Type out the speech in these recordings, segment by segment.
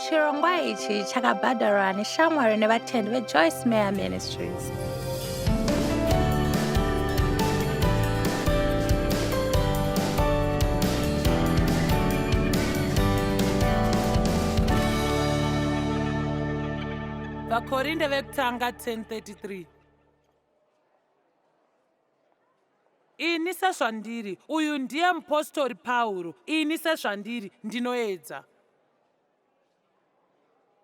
Chirongwa ichi chakabhadharwa neshamwari nevatendi veJoyce Meyer Ministries. Vakorinde vekutanga 10:33 Ini sezvandiri, uyu ndiye mupostori Pauro, ini sezvandiri, ndinoedza.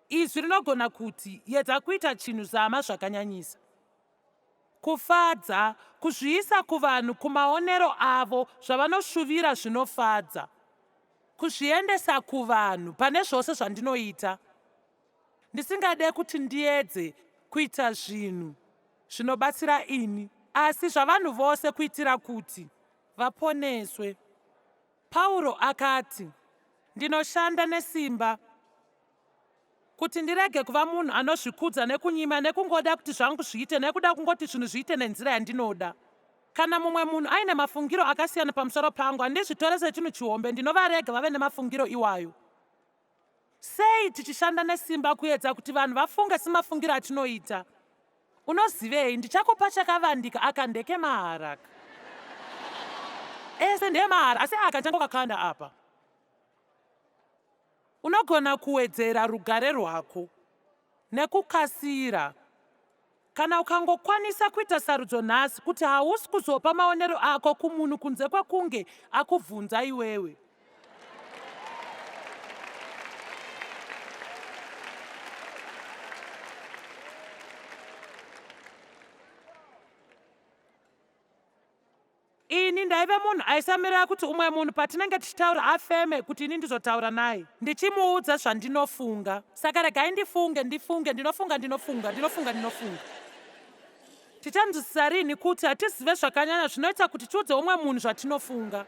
Izwi rinogona kuti yedza kuita chinhu zama zvakanyanyisa. Kufadza, kuzviisa kuvanhu kumaonero avo, zvavanoshuvira zvinofadza. Kuzviendesa kuvanhu pane zvose zvandinoita. Ndisingade kuti ndiedze kuita zvinhu zvinobatsira ini, asi zvavanhu vose kuitira kuti vaponeswe. Pauro akati, Ndinoshanda nesimba kuti ndirege kuva munhu anozvikudza nekunyima nekungoda kuti zvangu zviite nekuda kungoti zvinhu zviite nenzira yandinoda. Kana mumwe munhu aine mafungiro akasiyana pamusoro pangu, handizvitore sechinhu chihombe, ndinovarega vave nemafungiro iwayo. Sei tichishanda nesimba kuedza kuti vanhu vafunge semafungiro atinoita? Unozivei, ndichakupa chakavandika, aka ndekemahara aka. Ese ndeemahara, asi aka ndichangokakanda apa. Unogona kuwedzera rugare rwako nekukasira Kana ukangokwanisa kuita sarudzo nhasi kuti hausi kuzopa maonero ako kumunhu kunze kwekunge akubvunza iwewe. Ini ndaive munhu aisamirira kuti umwe munhu patinenge tichitaura afeme kuti ini ndizotaura naye ndichimuudza zvandinofunga. Saka regai ndifunge, ndifunge, ndinofunga, ndinofunga, ndinofunga, ndinofunga. Tichanzwisisa rinhi kuti hatizive zvakanyanya zvinoita kuti tiudze umwe munhu zvatinofunga?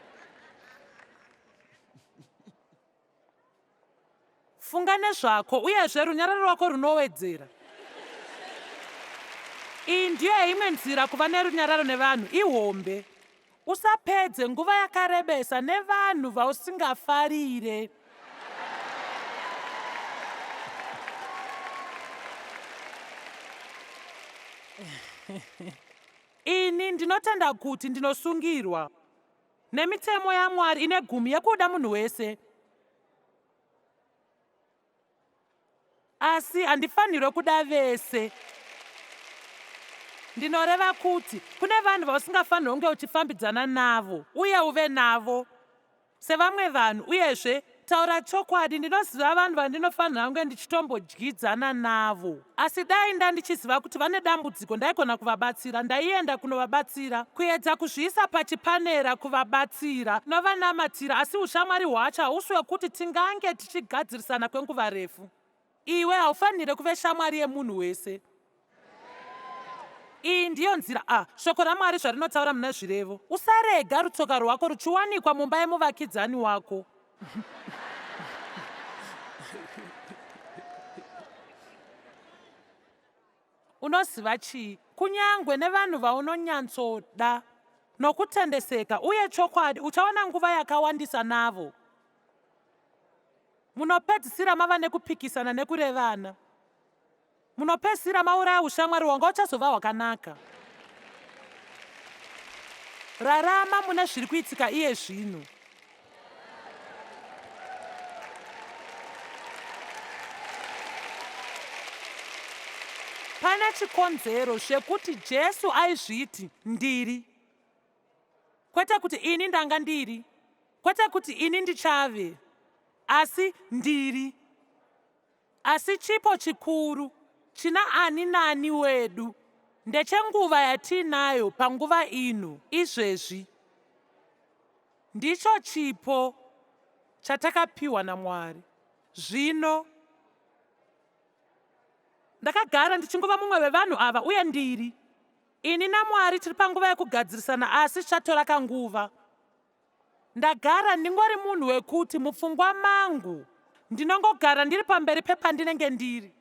Funga nezvako, uyezve runyararo rwako runowedzera. Iyi ndiyo yeimwe nzira kuva nerunyararo nevanhu, ihombe. Usapedze nguva yakarebesa nevanhu vausingafarire. Ini ndinotenda kuti ndinosungirwa nemitemo yaMwari ine gumi yekuda munhu wese. Asi handifanirwe kuda vese. Ndinoreva kuti kune vanhu vausingafanirwe kunge uchifambidzana navo uye uve navo sevamwe vanhu uyezve taura chokwadi ndinoziva vanhu vandinofanira kunge ndichitombodyidzana navo asi dai ndandichiziva kuti vane dambudziko ndaigona kuvabatsira ndaienda kunovabatsira kuedza kuzviisa pachipanera kuvabatsira novanamatira asi ushamwari hwacho hausi wekuti tingange tichigadzirisana kwenguva refu iwe haufanire kuve shamwari yemunhu wese Iyi ndiyo nzira a shoko raMwari zvarinotaura muna Zvirevo. Usarega rutsoka rwako ruchiwanikwa mumba yemuvakidzani wako. Unoziva chii? Kunyangwe nevanhu vaunonyantsoda nokutendeseka uye chokwadi, uchawana nguva yakawandisa navo. Munopedzisira mava nekupikisana nekurevana. Munopedzisira mauraya ushamwari hwanga uchazova hwakanaka. Rarama mune zviri kuitika iye zvino. Pane chikonzero zvekuti Jesu aizviti ndiri. Kwete kuti ini ndanga ndiri, kwete kuti ini ndichave, asi ndiri. Asi chipo chikuru china ani naani wedu ndechenguva yatiinayo panguva ino, izvezvi. Ndicho chipo chatakapiwa naMwari. Zvino, ndakagara ndichingova mumwe wevanhu ava, uye ndiri. Ini naMwari tiri panguva yekugadzirisana asi zvichatora kanguva. Ndagara ndingori munhu wekuti mupfungwa mangu ndinongogara ndiri pamberi pepandinenge ndiri.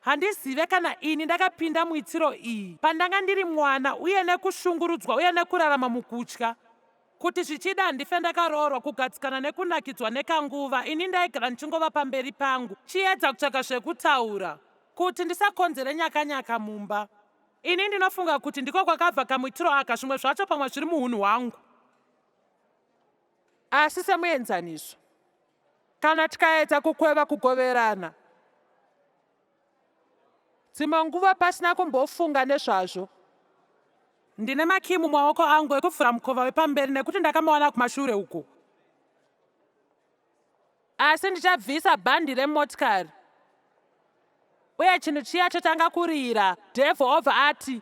Handizive kana ini ndakapinda muitiro iyi pandanga ndiri mwana uye nekushungurudzwa uye nekurarama mukutya. Kuti zvichida handife ndakaroorwa kugadzikana nekunakidzwa nekanguva ini ndaigara ndichingova pamberi pangu chiedza kutsvaga zvekutaura kuti ndisakonzere nyakanyaka mumba. Ini ndinofunga kuti ndiko kwakabva kamuitiro aka zvimwe zvacho pamwe zviri muhunhu hwangu. Asi semuenzaniso, kana tikaedza kukweva kugoverana dzimwe nguva pasina kumbofunga nezvazvo, ndine makiyi mumaoko angu ekuvhura mukova wepamberi nekuti ndakamawana kumashure uko. Asi ndichabvisa bhandi remotikari uye chinhu chiya chotanga kurira. Dave obva ati,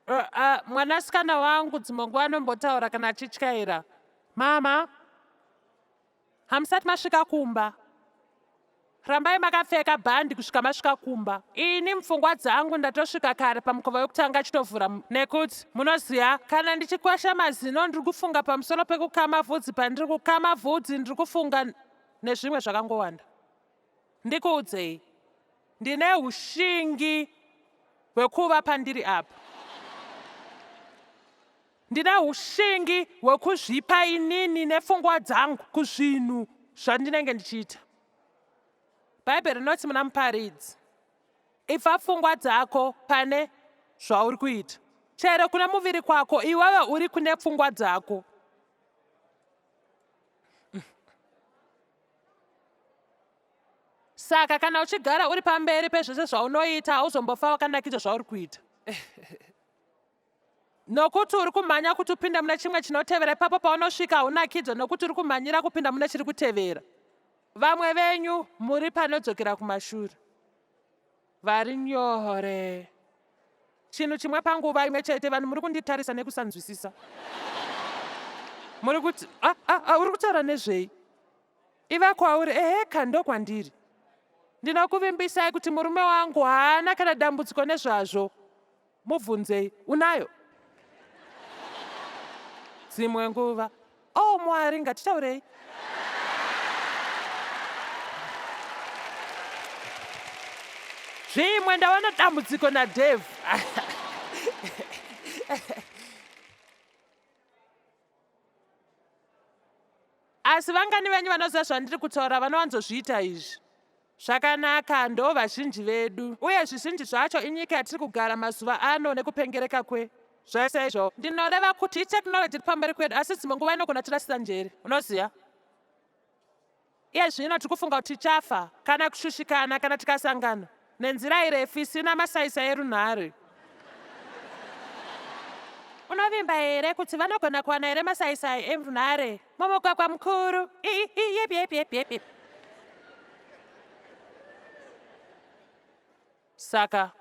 Uh, uh, mwanasikana wangu dzimwe nguva anombotaura kana achityaira. Mama, hamusati masvika kumba. Rambai makapfeka bhandi kusvika masvika kumba. Ini mupfungwa dzangu ndatosvika kare pamukova wekutanga chitovhura nekuti munoziva kana ndichikwasha mazino ndiri kufunga pamusoro pekukama vhudzi pandiri kukama vhudzi ndiri kufunga nezvimwe zvakangowanda. Ndikuudzei, ndine ushingi hwekuva pandiri apa. Ndine ushingi hwekuzvipa inini nepfungwa dzangu kuzvinhu zvandinenge ndichiita. Bhaibheri rinoti muna Muparidzi, ibva pfungwa dzako pane zvauri kuita. Chero kune muviri kwako, iwewe uri kune pfungwa dzako. Saka kana uchigara uri pamberi pezvese zvaunoita, hauzombofa wakanakidzwa zvauri kuita. Nokuti uri kumhanya kuti upinde mune chimwe chinotevera, ipapo paunosvika haunakidzwe nokuti uri kumhanyira kupinda mune chiri kutevera. Vamwe venyu muri panodzokera kumashure. Vari nyore. Chinhu chimwe panguva imwe chete, vanhu muri kunditarisa nekusanzwisisa. Muri kuti, ah, ah, ah, uri kutaura nezvei? Iva kwauri, eheka, ndokwandiri. Ndinokuvimbisai kuti murume wangu haana kana dambudziko nezvazvo. Mubvunzei, unayo? Dzimwe nguva. Oh Mwari, ngatitaurei. Zvimwe ndawana dambudziko naDave. Asi vangani venyu vanoziva zvandiri kutaura vanowanzozviita izvi? Zvakanaka, ndo vazhinji vedu. Uye zvizhinji zvacho inyika yatiri kugara mazuva ano nekupengereka kwe zvese izvo. Ndinoreva kuti itechnology iri pamberi kwedu, asi dzimwe nguva inogona tirasisa njere. Unoziva? Iye zvino tiri kufunga kuti tichafa kana kushushikana kana tikasangana nenzira irefu isina masaisai erunhare. Unovimba here kuti vanogona kuwana here masaisai erunhare mumugwagwa mukuru? Yep, yep, yep, yep, yep. Saka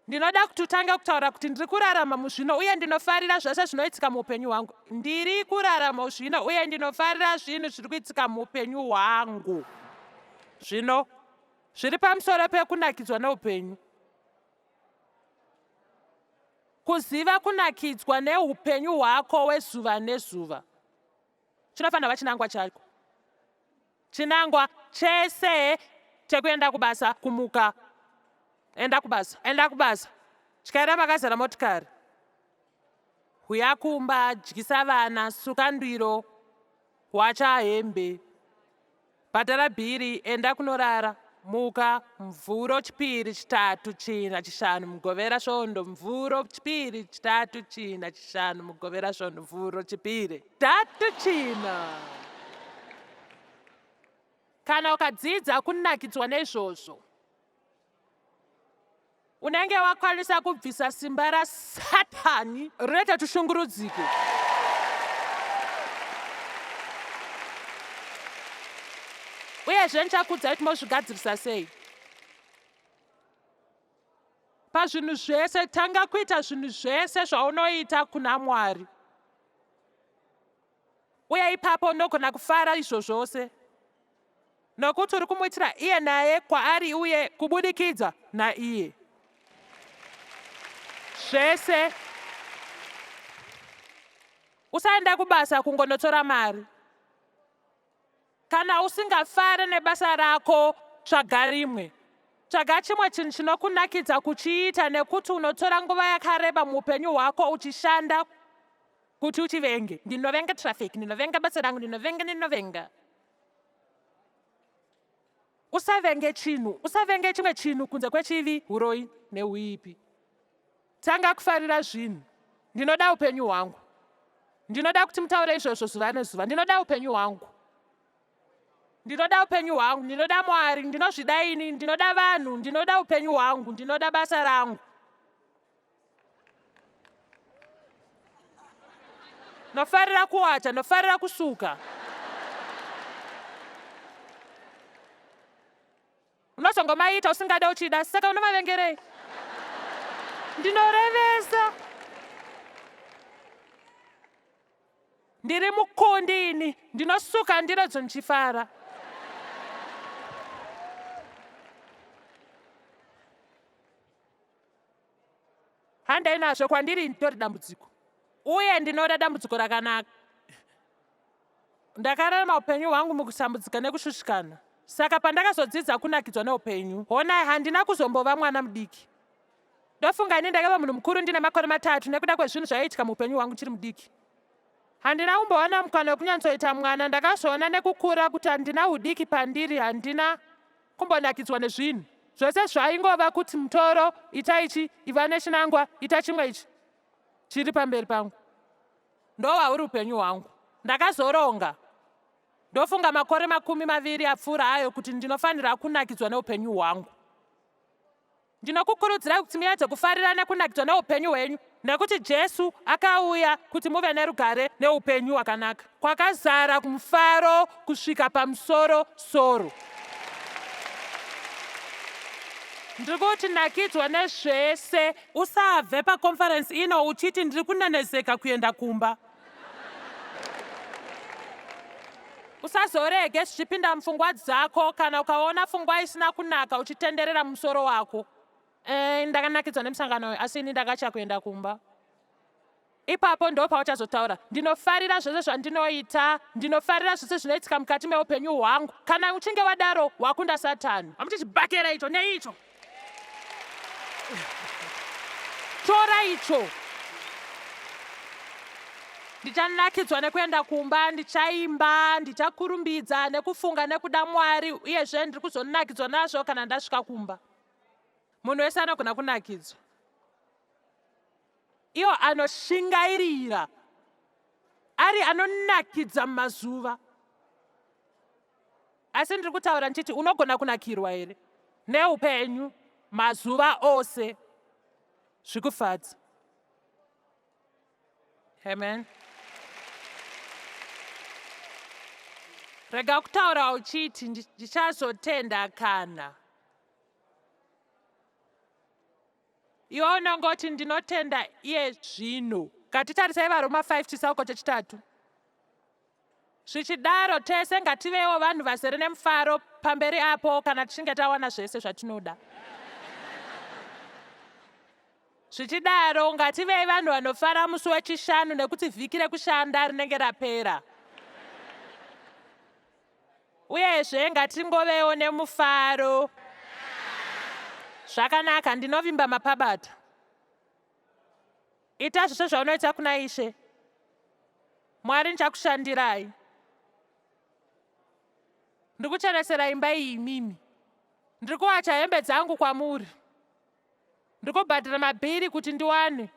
Ndinoda kuti utange kutaura kuti ndiri kurarama muzvino uye ndinofarira zvose zvinoitika muupenyu hwangu. Ndiri kurarama zvino uye ndinofarira zvinhu zviri kuitika muupenyu hwangu. Zvino zviri pamusoro pekunakidzwa neupenyu. Kuziva kunakidzwa neupenyu hwako wezuva nezuva chinofanira kuva chinangwa chako. Chinangwa chese chekuenda kubasa kumuka. Enda kubasa, enda kubasa. Tyaira makazara motikari. Huya kumba, dyisa vana, suka ndiro, wacha hembe, bhadhara bhiri, enda kunorara. Muka, Mvuro, Chipiri, Chitatu, China, Chishanu, Mugovera, Svondo, Mvuro, Chipiri, Chitatu, China, Chishanu, Mugovera, Svondo, Mvuro, Chipiri, Tatu, China. Kana ukadzidza kunakidzwa neizvozvo, unenge wakwanisa kubvisa simba raSatani rinoita tushungurudzike. Uyezve ndichakuudzai kuti mozvigadzirisa sei. Pazvinhu zvese, tanga kuita zvinhu zvese zvaunoita kuna Mwari. Uye ipapo unogona kufara izvo zvose nokuti uri kumuitira iye naye kwaari uye kubudikidza naiye. Zvese. Usaenda kubasa kungonotora mari. Kana usingafare nebasa rako, tsvaga rimwe. Tsvaga chimwe chinhu chinokunakidza kuchiita nekuti unotora nguva yakareba muupenyu hwako uchishanda. Kuti uchivenge. Ndinovenga traffic, ndinovenga basa rangu, ndinovenga, ndinovenga. Usavenge chinhu, usavenge chimwe chinhu kunze kwechivi, uroyi neuipi. Tanga kufarira zvinhu. Ndinoda upenyu hwangu. Ndinoda kuti mutaure izvozvo zuva nezuva. Ndinoda upenyu hwangu. Ndinoda upenyu hwangu. Ndinoda Mwari. Ndinozvida ini. Ndinoda vanhu. Ndinoda upenyu hwangu. Ndinoda basa rangu. Nofarira kuwacha. Nofarira kusuka. Unozongomaita usingade uchida, saka unomavengerei? Ndinorevesa. Ndiri mukundi ini, ndinosuka ndiro ndichifara. Handei nazvo kwandiri nditori dambudziko. Uye ndinoda dambudziko rakanaka. Ndakararama upenyu hwangu mukusambudzika nekushushikana. Saka pandakazodzidza kunakidzwa neupenyu, honai handina kuzombova mwana mudiki. Ndofunga ini ndakava munhu mukuru ndine makore matatu nekuda kwezvinhu zvaiitika muupenyu hwangu chiri mudiki. Handina kumbowana mukana wekunyatsoita mwana, ndakazoona nekukura kuti handina hudiki pandiri, handina kumbonakidzwa nezvinhu. Zvose zvaingova kuti mutoro, ita ichi, iva nechinangwa, ita chimwe ichi chiri pamberi pangu. Ndohwauri upenyu hwangu. Ndakazoronga. Ndofunga makore 20 apfuura ayo kuti ndinofanira kunakidzwa neupenyu hwangu. Ndinokukurudzirai kuti muedze kufarira nekunakidzwa neupenyu hwenyu nekuti Jesu akauya kuti muve nerugare neupenyu hwakanaka kwakazara mufaro kusvika pamusoro soro. Ndiri kuti nakidzwa nezvese. Usabve paconference ino uchiti ndiri kunenezeka kuenda kumba. Usazorege zvichipinda mupfungwa dzako kana ukaona pfungwa isina kunaka uchitenderera mumusoro wako. Eh, ndakanakidzwa nemusangano uyu asi ini ndakatya kuenda kumba. Ipapo ndo pauchazotaura, ndinofarira zvose zvandinoita, ndinofarira zvose zvinoitika mukati meupenyu hwangu. Kana uchinge wadaro, wakunda Satani. Amuti chibhakera icho neicho. Tora icho. Ndichanakidzwa nekuenda kumba, ndichaimba, ndichakurumbidza nekufunga nekuda Mwari, uyezve ndiri kuzonakidzwa nazvo kana ndasvika kumba. Munhu wese anogona kunakidzwa. Iwo anoshingairira ari anonakidza mumazuva. Asi ndiri kutaura ndichiti unogona kunakirwa here neupenyu mazuva ose zvikufadza. Amen. Rega kutaura uchiti ndichazotenda kana. Iwe unongoti ndinotenda iye zvino. Ngatitarisei VaRoma 5 chitsauko chechitatu. Zvichidaro tese ngativewo vanhu vazere nemufaro pamberi apo kana tichinge tawana zvese zvatinoda. Zvichidaro ngativei vanhu vanofara musi weChishanu nekuti vhiki rekushanda rinenge rapera. Uyezve ngatingovewo nemufaro. Zvakanaka, ndinovimba mapabata. Ita zvose zvaunoita kuna Ishe. Mwari ndichakushandirai. Ndiri kuchenesera imba iyi imimi. Ndiri kuwacha hembe dzangu kwamuri. Ndiri kubhadhara mabhiri kuti ndiwane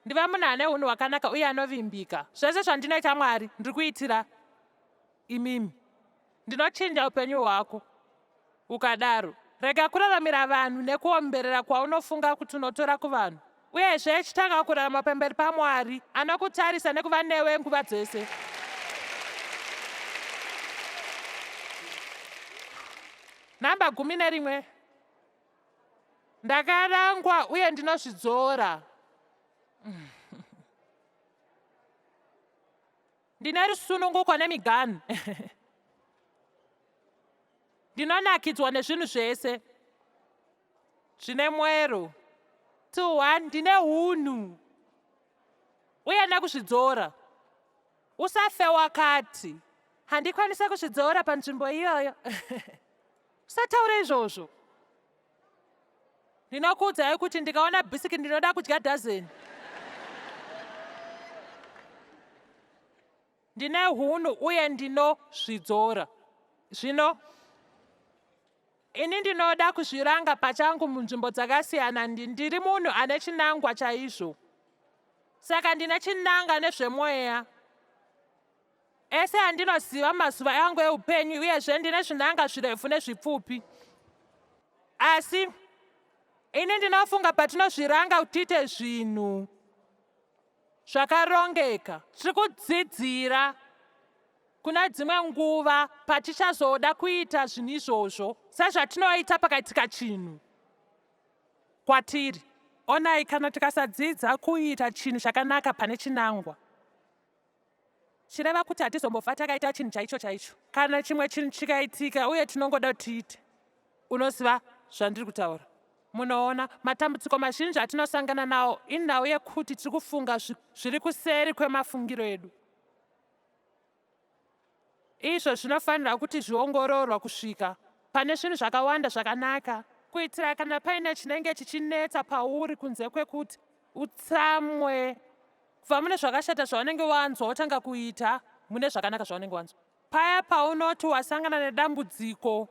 ndive munhu ane unhu hwakanaka uye anovimbika. Zvese zvandinoita Mwari, ndiri kuitira imimi. Ndinochinja upenyu hwako. Ukadaro, rega kuraramira vanhu nekuomberera kwaunofunga kuti unotora kuvanhu. Uyezve, chitanga kurarama pamberi paMwari, anokutarisa nekuva newe nguva dzese. Nhamba 11. Ndakarangwa uye ndinozvidzora. Ndine rusununguko nemiganhu. Ndinonakidzwa nezvinhu zvese zvine mwero. 2 1 Ndine hunhu uye nekuzvidzora. Usafe wakati handikwanise kuzvidzora panzvimbo iyoyo. Usataure izvozvo. Ndinokuudzai kuti ndikaona bhisikiti ndinoda kudya dhazeni. Ndine hunhu uye ndinozvidzora. Zvino ini ndinoda kuzviranga pachangu munzvimbo dzakasiyana. Ndiri munhu ane chinangwa chaizvo. Saka ndine chinanga nezvemweya. Ese andinoziva mazuva angu eupenyu uyezve ndine zvinanga zvirefu nezvipfupi. Asi ini ndinofunga patinozviranga kuti tiite zvinhu zvakarongeka, tiri kudzidzira kuna dzimwe nguva patichazoda kuita zvinhu izvozvo sezvatinoita pakaitika chinhu kwatiri. Onai, kana tikasadzidza kuita chinhu chakanaka pane chinangwa, chireva kuti hatizombofa takaita chinhu chaicho chaicho. Kana chimwe chinhu chikaitika uye tinongoda kuti tiite, unoziva zvandiri kutaura. Munoona, matambudziko mazhinji atinosangana nawo inhau yekuti tiri kufunga zviri kuseri kwemafungiro edu. Izvo zvinofanirwa kuti zviongororwa kusvika pane zvinhu zvakawanda zvakanaka kuitira kana paine chinenge chichinetsa pauri kunze kwekuti utsamwe kubva mune zvakashata zvaunenge wanzwa wotanga kuita mune zvakanaka zvaunenge wanzwa. Paya paunoti wasangana nedambudziko,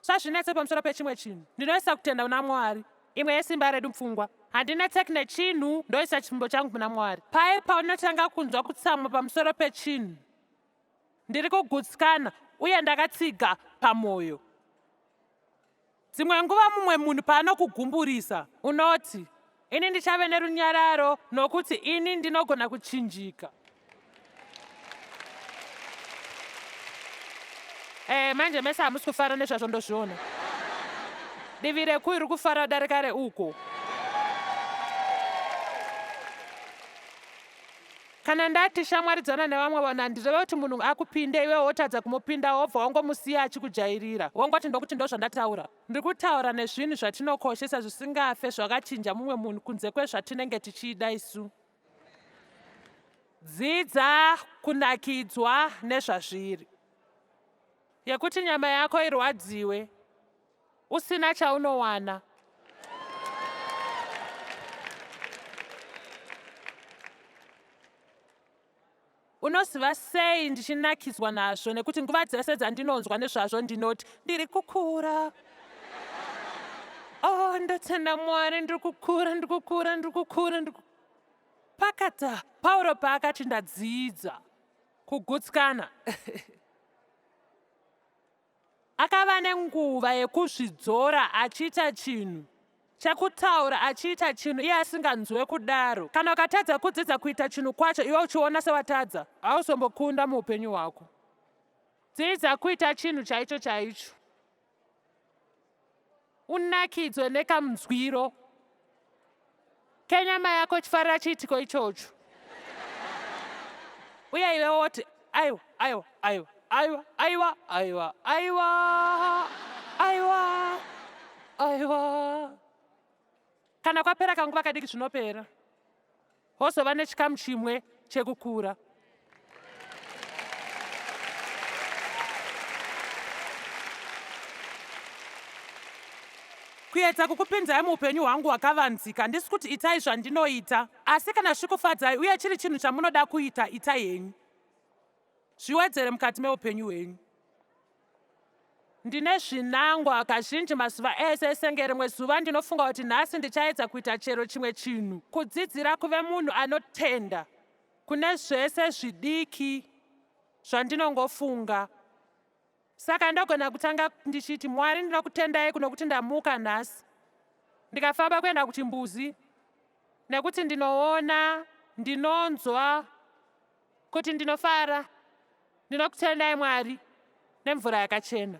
usazvinetse pamusoro pechimwe chinhu. Ndinoisa kutenda kuna Mwari, imwe yesimba redu pfungwa. Handinetseki nechinhu, ndoisa chivimbo changu muna Mwari. Paye paunotanga kunzwa kutsamwa pamusoro pechinhu, ndiri kugutsikana uye ndakatsiga pamwoyo. Dzimwe nguva mumwe munhu paanokugumburisa, unoti, Ini ndichave nerunyararo nokuti ini ndinogona kuchinjika. Eh, manje mese hamusi kufara nezvazvo ndozviona. Divi rekuyu riri kufara kudarika reuko. Kana ndati shamwaridzana nevamwe vanhu handireve kuti munhu akupinde iwe wotadza kumupinda wobva wangomusiya achikujairira wongoti ndokuti ndozvandataura. Ndiri kutaura nezvinhu zvatinokoshesa zvisingafe zvakachinja mumwe munhu kunze kwezvatinenge tichida isu. Dzidza kunakidzwa nezvazviri. Yekuti nyama yako irwadziwe usina chaunowana. Unoziva sei ndichinakidzwa nazvo nekuti nguva dzese dzandinonzwa nezvazvo ndinoti ndiri kukura. Oh, ndotenda Mwari ndiri kukura, ndiri kukura, ndiri kukura, ndiri Pakata Pauro paakati ndadzidza kugutsikana Akava nenguva yekuzvidzora achiita chinhu chekutaura achiita chinhu iye asinganzwe kudaro. Kana ukatadza kudzidza kuita chinhu kwacho iwe uchiona sewatadza, hauzombokunda muupenyu hwako. Dzidza kuita chinhu chaicho chaicho. Unakidzwe nekamunzwiro kenyama yako ichifarira chiitiko ichocho uye iwe woti aiwa aiwa aiwa aiwa aiwa aiwa aiwa aiwa aiwa kana kwapera kanguva kadiki zvinopera wozova nechikamu chimwe chekukura. Kuedza kukupinzai muupenyu hwangu hwakavanzika, handisi kuti itai zvandinoita, asi kana zvichikufadzai uye chiri chinhu chamunoda kuita, itai henyu. Zviwedzere mukati meupenyu hwenyu. Ndine zvinangwa kazhinji mazuva ese senge rimwe zuva ndinofunga kuti nhasi ndichaedza kuita chero chimwe chinhu, kudzidzira kuve munhu anotenda kune zvese zvidiki zvandinongofunga. Saka ndogona kutanga ndichiti, Mwari ndinokutendai kunokuti ndamuka nhasi ndikafamba kuenda kuchimbuzi nekuti ndinoona, ndinonzwa kuti ndinofara. Ndinokutendai Mwari nemvura yakachena.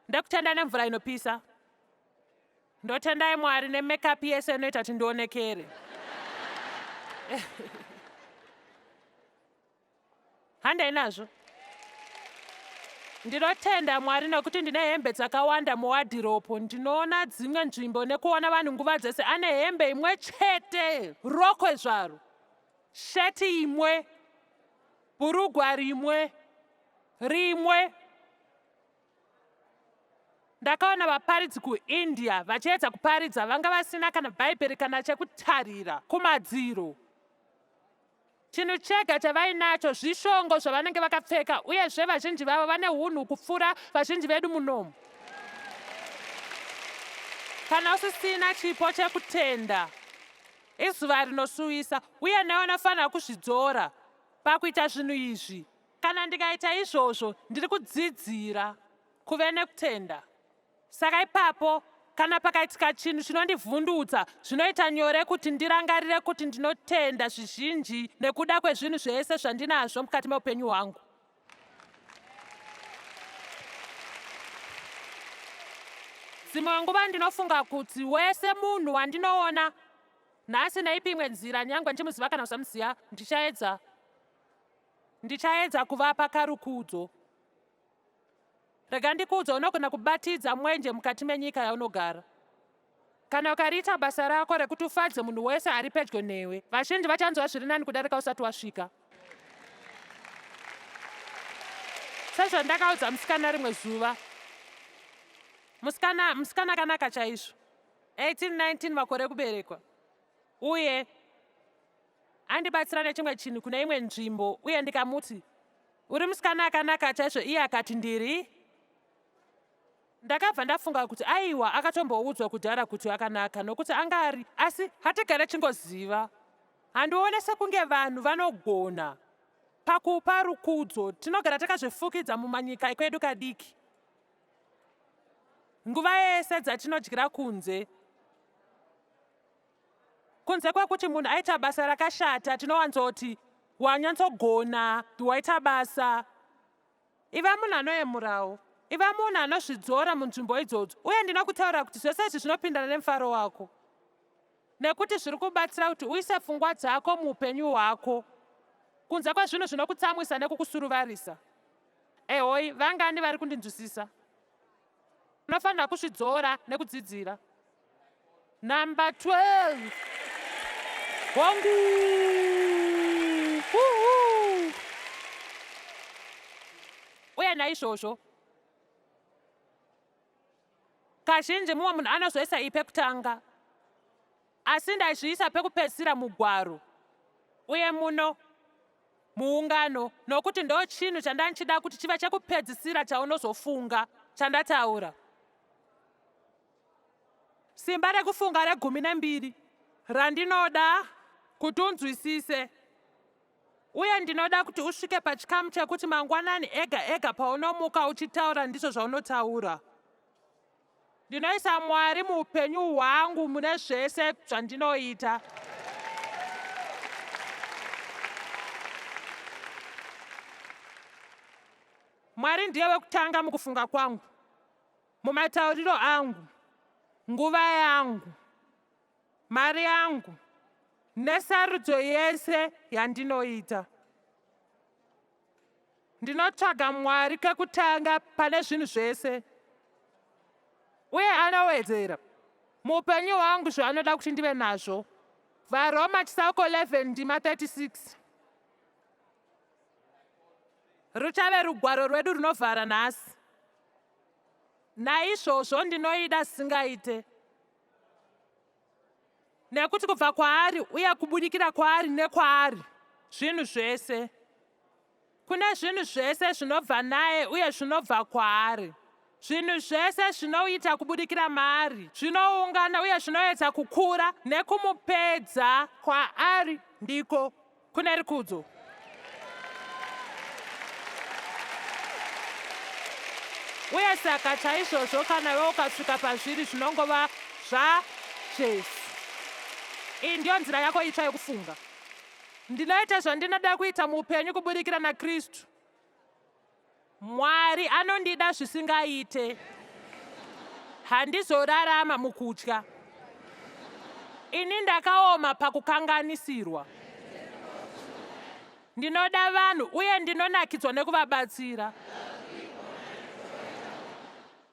Ndokutenda nemvura inopisa. Ndotendai Mwari nemakeup yese inoita kuti ndionekere. Handei nazvo. Ndinotenda Mwari nokuti ndine hembe dzakawanda muwadhiropo. Ndinoona dzimwe nzvimbo nekuona vanhu nguva dzese ane hembe imwe chete, rokwe zvaro, sheti imwe, bhurugwa rimwe, rimwe. Ndakaona vaparidzi kuIndia vachiedza kuparidza vanga vasina kana bhaibheri kana chekutarira kumadziro. Chinhu chega chavainacho zvishongo zvavanenge vakapfeka uyezve vazhinji vavo vane hunhu kupfuura vazhinji vedu munomu. Kana usisina chipo chekutenda, izuva rinosuwisa uye newe unofanira kuzvidzora pakuita zvinhu izvi. Kana ndikaita izvozvo, ndiri kudzidzira kuve nekutenda. Saka ipapo, kana pakaitika chinhu chinondivhundutsa, zvinoita nyore kuti ndirangarire kuti ndinotenda zvizhinji nekuda kwezvinhu zvese zvandinazvo mukati meupenyu hwangu. Dzimwe nguva ndinofunga kuti wese munhu wandinoona nhasi neipi imwe nzira, nyangwe ndichimuziva kana kusamuziva, ndichaedza ndichaedza kuvapa karukudzo. Rega ndikuudze, unogona kubatidza mwenje mukati menyika yaunogara. Kana ukariita basa rako rekuti ufadze munhu wese ari pedyo newe, vazhinji vachanzwa zviri nani kudarika usati wasvika. Sezvandakaudza musikana rimwe zuva, musikana, musikana akanaka chaizvo, 18, 19 makore ekuberekwa, uye andibatsira nechimwe chinhu kune imwe nzvimbo, uye ndikamuti, Uri musikana akanaka chaizvo, iye akati, Ndiri. Ndakabva ndafunga kuti aiwa akatomboudzwa kudhara kuti akanaka nokuti anga ari asi hatigare chingoziva. Handione sekunge vanhu vanogona pakupa rukudzo tinogara takazvifukidza mumanyika ekwedu kadiki. Nguva yese dzatinodyira kunze Kunze kwekuti munhu aita basa rakashata, tinowanzoti wanyatsogona, waita basa. Iva munhu anoyemurawo. Iva munhu anozvidzora munzvimbo idzodzo. Uye ndinokutaurira kuti zvese izvi zvinopindana nemufaro wako. Nekuti zviri kubatsira kuti uise pfungwa dzako muupenyu hwako kunze kwezvinhu zvinokutsamwisa nekukusuruvarisa. Ehoi, vangani vari kundinzwisisa? Unofanira kuzvidzora nekudzidzira. Number 12. Hongu. Uhu. Uye naizvozvo kazhinji mumwe munhu anozoisa iyi pekutanga asi ndaizviisa pekupedzisira mugwaro uye muno muungano nokuti ndochinhu chandanchida kuti chive chekupedzisira chaunozofunga chandataura. Simba rekufunga regumi nembiri randinoda kuti unzwisise uye ndinoda kuti usvike pachikamu chekuti mangwanani ega ega paunomuka uchitaura ndizvo zvaunotaura. Ndinoisa Mwari muupenyu hwangu mune zvese zvandinoita. Mwari ndiye wekutanga mukufunga kwangu, mumatauriro angu, nguva yangu, mari yangu nesarudzo yese yandinoita. Ndinotsvaga Mwari kekutanga pane zvinhu zvese, uye anowedzera muupenyu hwangu zvaanoda kuti ndive nazvo. VaRoma chitsauko 11 ndima 36. Ruchave rugwaro rwedu runovhara nhasi. Naizvozvo ndinoida zvisingaite. Nekuti kubva kwaari uye kubudikira kwaari nekwaari zvinhu zvese. Kune zvinhu zvese zvinobva naye uye zvinobva kwaari. Zvinhu zvese zvinoita kubudikira maari zvinoungana uye zvinoedza kukura nekumupedza kwaari ndiko kune rukudzo. Uye saka chaizvozvo kana iwe ukasvika pazviri zvinongova zvaJesu. Iyi ndiyo nzira yako itsva yokufunga. Ndinoita zvandinoda kuita muupenyu kuburikira naKristu. Mwari anondida zvisingaite. Handizorarama mukutya. Ini ndakaoma pakukanganisirwa. Ndinoda vanhu uye ndinonakidzwa nekuvabatsira.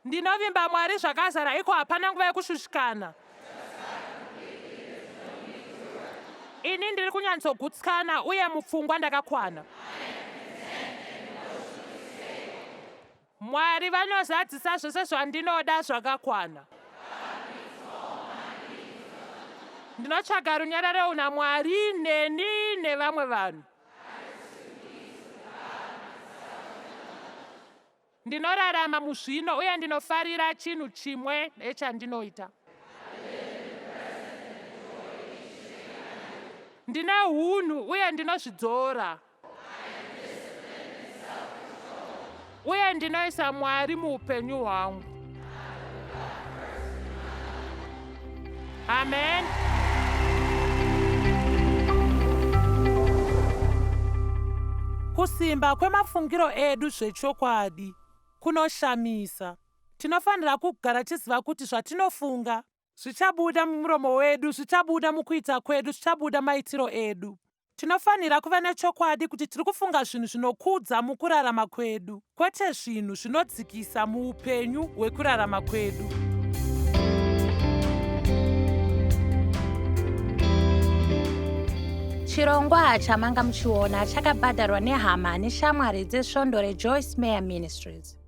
Ndinovimba Mwari zvakazara iko hapana nguva yekushushikana. Ini ndiri kunyantsogutsikana uye mupfungwa ndakakwana. Mwari vanozadzisa zvose zvandinoda zvakakwana. Ndinotsvaga runyararo una Mwari neni nevamwe vanhu. Ndinorarama muzvino uye ndinofarira chinhu chimwe nechandinoita. Ndine hunhu uye ndinozvidzora. Uye ndinoisa Mwari muupenyu hwangu. Amen. Kusimba kwemafungiro edu zvechokwadi kunoshamisa. Tinofanira kugara tiziva kuti zvatinofunga zvichabuda mumuromo wedu, zvichabuda mukuita kwedu, zvichabuda maitiro edu. Tinofanira kuva nechokwadi kuti tiri kufunga zvinhu zvinokudza mukurarama kwedu, kwete zvinhu zvinodzikisa muupenyu hwekurarama kwedu. Chirongwa chamanga muchiona chakabhadharwa nehama neshamwari dzesvondo reJoyce Meyer Ministries.